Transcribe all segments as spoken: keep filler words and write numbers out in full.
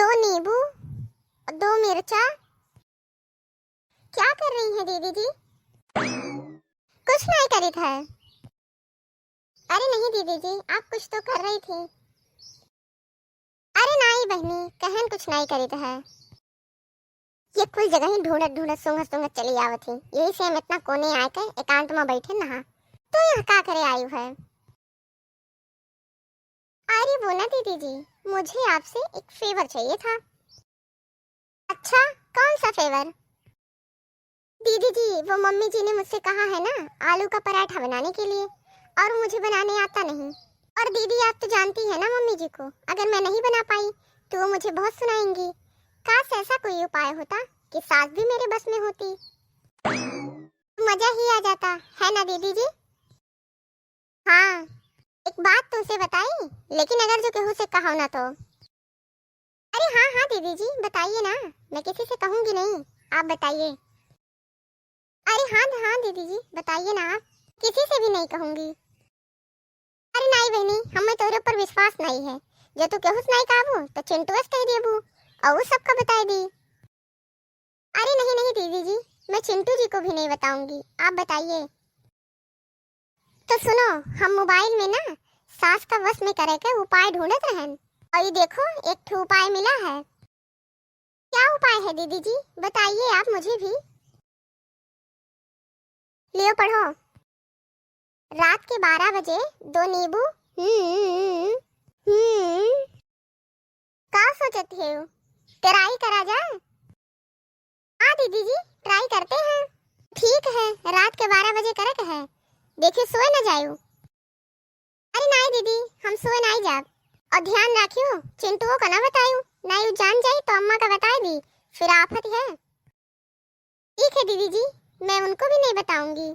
दो नींबू, दो मिर्चा। क्या कर रही हैं दीदी जी? कुछ नहीं करित है। अरे नहीं दीदी जी, आप कुछ तो कर रही थी। अरे नाई बहनी, कहन कुछ नाई करित है। ये कुल जगह ही ढूंढत ढूंढत सूंघत सूंघत चली आवत ही। यही से हम इतना कोने आके एकांत में बैठे नहा। तो यहाँ का करे आयु है? अरे वो ना दीदी जी, मुझे आपसे एक फेवर चाहिए था। अच्छा, कौन सा फेवर? दीदी जी, वो मम्मी जी ने मुझसे कहा है ना, आलू का पराठा बनाने के लिए, और मुझे बनाने आता नहीं। और दीदी, आप तो जानती है ना मम्मी जी को, अगर मैं नहीं बना पाई तो वो मुझे बहुत सुनाएंगी। काश ऐसा कोई उपाय होता कि सास भी मेरे बस में होती। मजा ही आ जाता, है ना दीदी जी? हाँ, एक बात तुमसे बताई, लेकिन अगर जो केहू से कहो ना तो। अरे हाँ, हाँ दीदी जी, बताइए ना, मैं किसी से कहूँगी नहीं, आप बताइए। अरे हाँ, हाँ दीदी जी, बताइए ना आप, किसी से भी नहीं कहूँगी। अरे नाई बहनी, हमें तोरे ऊपर विश्वास नहीं है, जो तू केहू से नहीं कहबू तो चिंटुआ से कह देबू और वो सबका बताई दी। अरे नहीं, नहीं दीदी जी, मैं चिंटू जी को भी नहीं बताऊँगी, आप बताइए। तो सुनो, हम मोबाइल में ना सास का वश में करे के उपाय ढूंढत रहन, और ये देखो, एक ठो उपाय मिला है। क्या उपाय है दीदी जी, बताइए आप मुझे भी। लियो पढ़ो। रात के बारह बजे दो नींबू। हम्म, हम्म। का सोचत हो, ट्राई करा जाए? हाँ दीदी जी, ट्राई करते हैं। ठीक है, रात के बारह बजे करे के है, देखिए सोए न जायू। अरे नाई दीदी, हम सोए नाई जाब। और ध्यान राखियो, चिंटुओ का ना बतायू, नाई उ जान जाई तो अम्मा का बताए दी, फिर आफत है। ठीक है दीदी जी, मैं उनको भी नहीं बताऊंगी।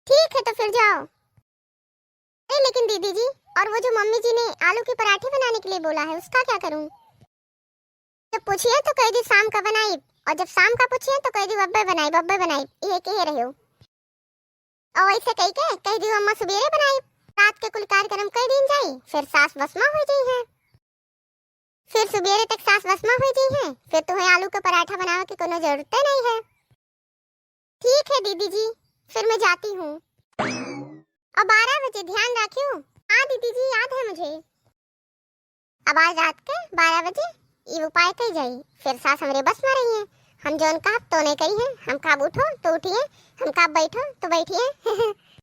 ठीक है, तो फिर जाओ। अरे लेकिन दीदी जी, और वो जो मम्मी जी ने आलू के पराठे बनाने के लिए बोला है, उसका क्या करूं? जब पूछिए तो कह दी शाम का बनाई, और जब शाम का पूछिए तो कह दी बब्बे बनाई, बब्बे बनाई, ये कहे रहे हो। और ऐसे कह के कह दी अम्मा सुबेरे बनाई, रात के कुल कार्यक्रम कह दिन जाई, फिर सास बसमा हो जाई है। फिर सुबेरे तक सास बसमा हो जाई है, फिर तुम्हें आलू का पराठा बनावे की कोनो जरूरत नहीं है। ठीक है दीदी जी, फिर मैं जाती हूँ। और बारह बजे ध्यान रखियो। हाँ दीदी जी, याद है मुझे। अब आज रात के बारह बजे ये उपाय कही जाई, फिर सास हमरे बस में रही है। हम जौन कहब तो नहीं करी है, हम कहब उठो तो उठिए, हम कहब बैठो तो बैठिए।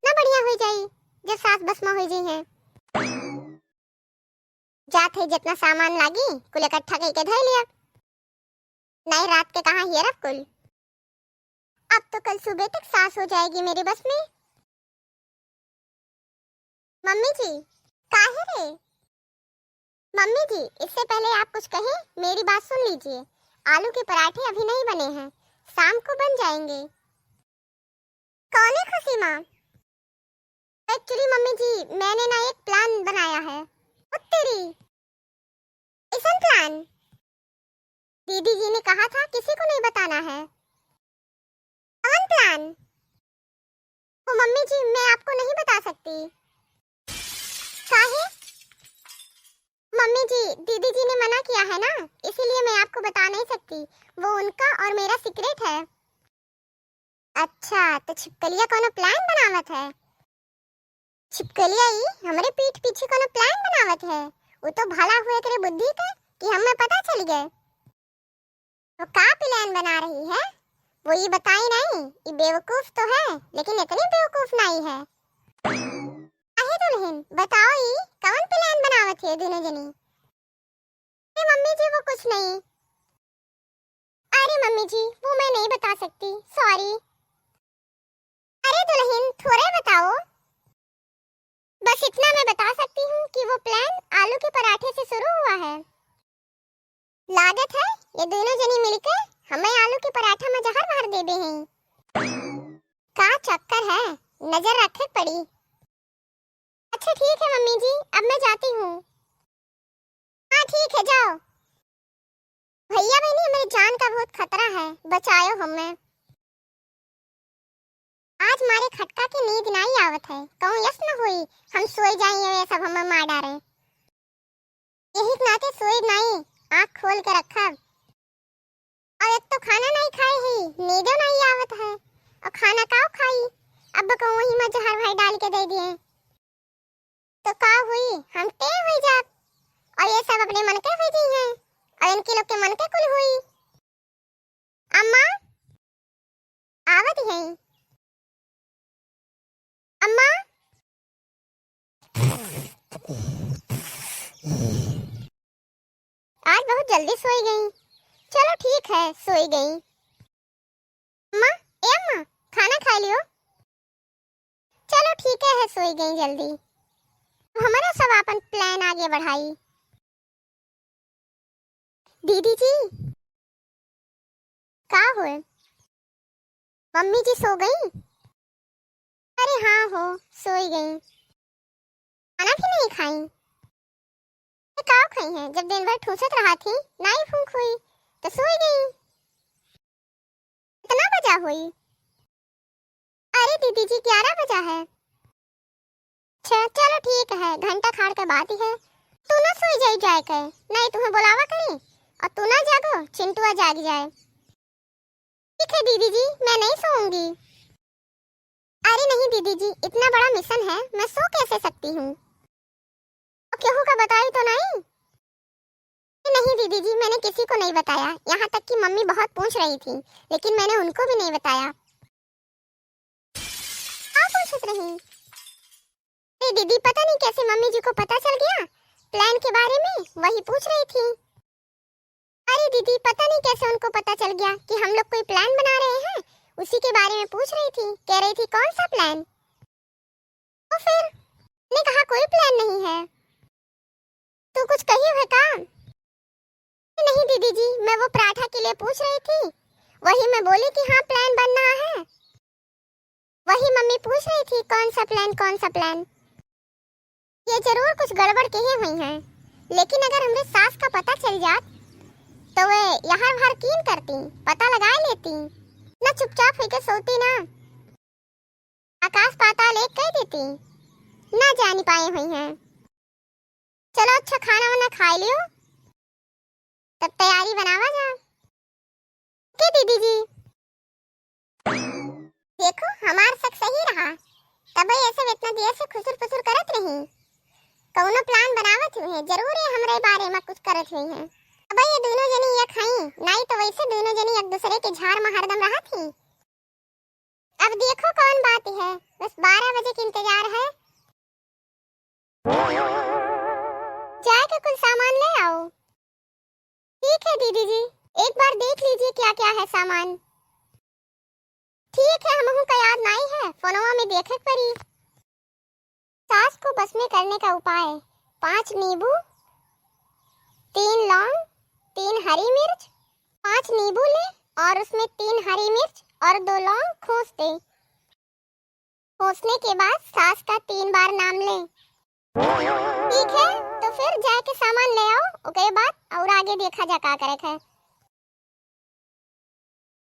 ना बढ़िया हो जाई जब सास बस में हो जाई है। जात है, जितना सामान लागी कुल इकट्ठा करके धर लिया, नहीं रात के कहाँ हियरब कुल। अब तो कल सुबह तक सास हो जाएगी मेरी बस में। मम्मी जी, काहे रे? मम्मी जी, इससे पहले आप कुछ कहें, मेरी बात सुन लीजिए। आलू के पराठे अभी नहीं बने हैं, शाम को बन जाएंगे। कौने खुशी माँ? एक्चुअली मम्मी जी, मैंने ना एक प्लान बनाया है। ओ तेरी, इसन प्लान? दीदी जी ने कहा था किसी को नहीं बताना है। कौन प्लान? ओ मम्मी जी, मैं आपको नहीं बता सकती। काहे? मम्मी जी, दीदी जी ने मना किया है ना, इसीलिए मैं आपको बता नहीं सकती। वो उनका और मेरा सीक्रेट है। अच्छा, तो छिपकलिया कोनो प्लान बनावत है? छिपकलिया ई हमरे पीठ पीछे कोनो प्लान बनावत है? वो तो भला हुए करे बुद्धि के कि हमें पता चल गए। तो का प्लान बना रही है? वो ये बताई नहीं, ये बेवकूफ तो है, लेकिन इतनी बेवकूफ नहीं है। अहे दुल्हन, बताओ ई कौन प्लान बनावत है दोनों जनी? अरे मम्मी जी, वो कुछ नहीं। अरे मम्मी जी, वो मैं नहीं बता सकती, सॉरी। अरे दुल्हन, थोड़े बताओ। बस इतना मैं बता सकती हूँ कि वो प्लान आलू के पराठे से शुरू हुआ है। लागत है ये दोनों जनी मिलके हमें आलू के पराठा में जहर मार देबे हैं। का चक्कर है, नजर रखे पड़ी। अच्छा ठीक है मम्मी जी, अब मैं जाती हूँ। हाँ ठीक है, जाओ। भैया बहनी, मेरी जान का बहुत खतरा है, बचायो हमें। आज मारे खटका के नींद नाई आवत है, कहूँ यस न होई, हम सोए जाई, ये सब हमें मार डारे। यही के नाते सोए नाई, उनके लोग के मन के कुल हुई। अम्मा, आवत ही। अम्मा, आज बहुत जल्दी सोई गई। चलो ठीक है, सोई गई। अम्मा, ए अम्मा, खाना खाइ लियो। चलो ठीक है, सोई गई जल्दी। हमारा सब आपन plan आगे बढ़ाई। दीदी जी, का होए? मम्मी जी सो गई? अरे हाँ हो, सोई गई। खाना भी नहीं खाई? ये का खाई है? जब दिन भर ठूसत रहा थी, नाई फूंक हुई, तो सोई गई। कितना बजा हुई? अरे दीदी जी, ग्यारह बजा है। अच्छा, चलो ठीक है, घंटा खाड़ के बात ही है। तू ना सोई जाई जाए के, नहीं तुम्हें बुलावा करी, और तू ना जागो, चिंटुआ जाग जाए। ठीक है दीदी जी, मैं नहीं सोऊंगी। अरे नहीं दीदी जी, इतना बड़ा mission है, मैं सो कैसे सकती हूँ? और केहू का बताई तो नहीं? नहीं दीदी जी, मैंने किसी को नहीं बताया। यहाँ तक कि मम्मी बहुत पूछ रही थी, लेकिन मैंने उनको भी नहीं बताया। का पूछत रही? अरे दीदी, पता नहीं कैसे मम्मी जी को पता चल गया plan के बारे में, वही पूछ रही थी। अरे दीदी, पता नहीं कैसे उनको पता चल गया कि हम लोग कोई plan बना रहे हैं, उसी के बारे में पूछ रही थी। कह रही थी, "कौन सा plan?" तो फिर मैंने कहा, "कोई plan नहीं है।" "तू कुछ कही है का?" "नहीं दीदी जी, मैं वो पराठा के लिए पूछ रही थी, वही मैं बोली कि हाँ, plan बनना है।" वही मम्मी पूछ रही थी, "कौन सा plan, कौन सा plan?" ये जरूर कुछ गड़बड़ के ही हुई हैं, लेकिन अगर हमरे सास का पता चल जात, तो वे यहाँ बाहर कीन करती, पता लगा लेती, ना चुपचाप होके सोती ना, आकाश पाताल एक कह देती, ना जानी पाए हुई हैं। चलो अच्छा, खाना वाना खाइ लियो, तब तैयारी बनावा जा। ओके दीदी जी। देखो, हमार शक सही रहा, तबे ये सब इतना देर से खुसुर फुसुर करत रही। कउनो plan बनावत हुई है, जरूर ये हमरे बारे में कुछ करत हुई है। अब ये दोनों जनी एक हई, नाई तो वैसे दोनों जनी एक दूसरे के झाड़ में हरदम रहत ही। अब देखो कौन बात है, बस बारह बजे के इंतजार है। जाए के कुछ सामान ले आओ। ठीक है दीदी जी, एक बार देख लीजिए क्या क्या है सामान। ठीक है, हमहू का याद नाई है, फोनवा में देखे के पड़ी। सास को बस में करने का उपाय, पाँच नींबू, तीन लौंग, तीन हरी मिर्च, पाँच नींबू ले और उसमें तीन हरी मिर्च और दो लौंग खोस दे। खोसने के बाद सास का तीन बार नाम ले। ठीक है, तो फिर जाए के सामान ले आओ, ओकरे बाद और आगे देखा जा का करे के है।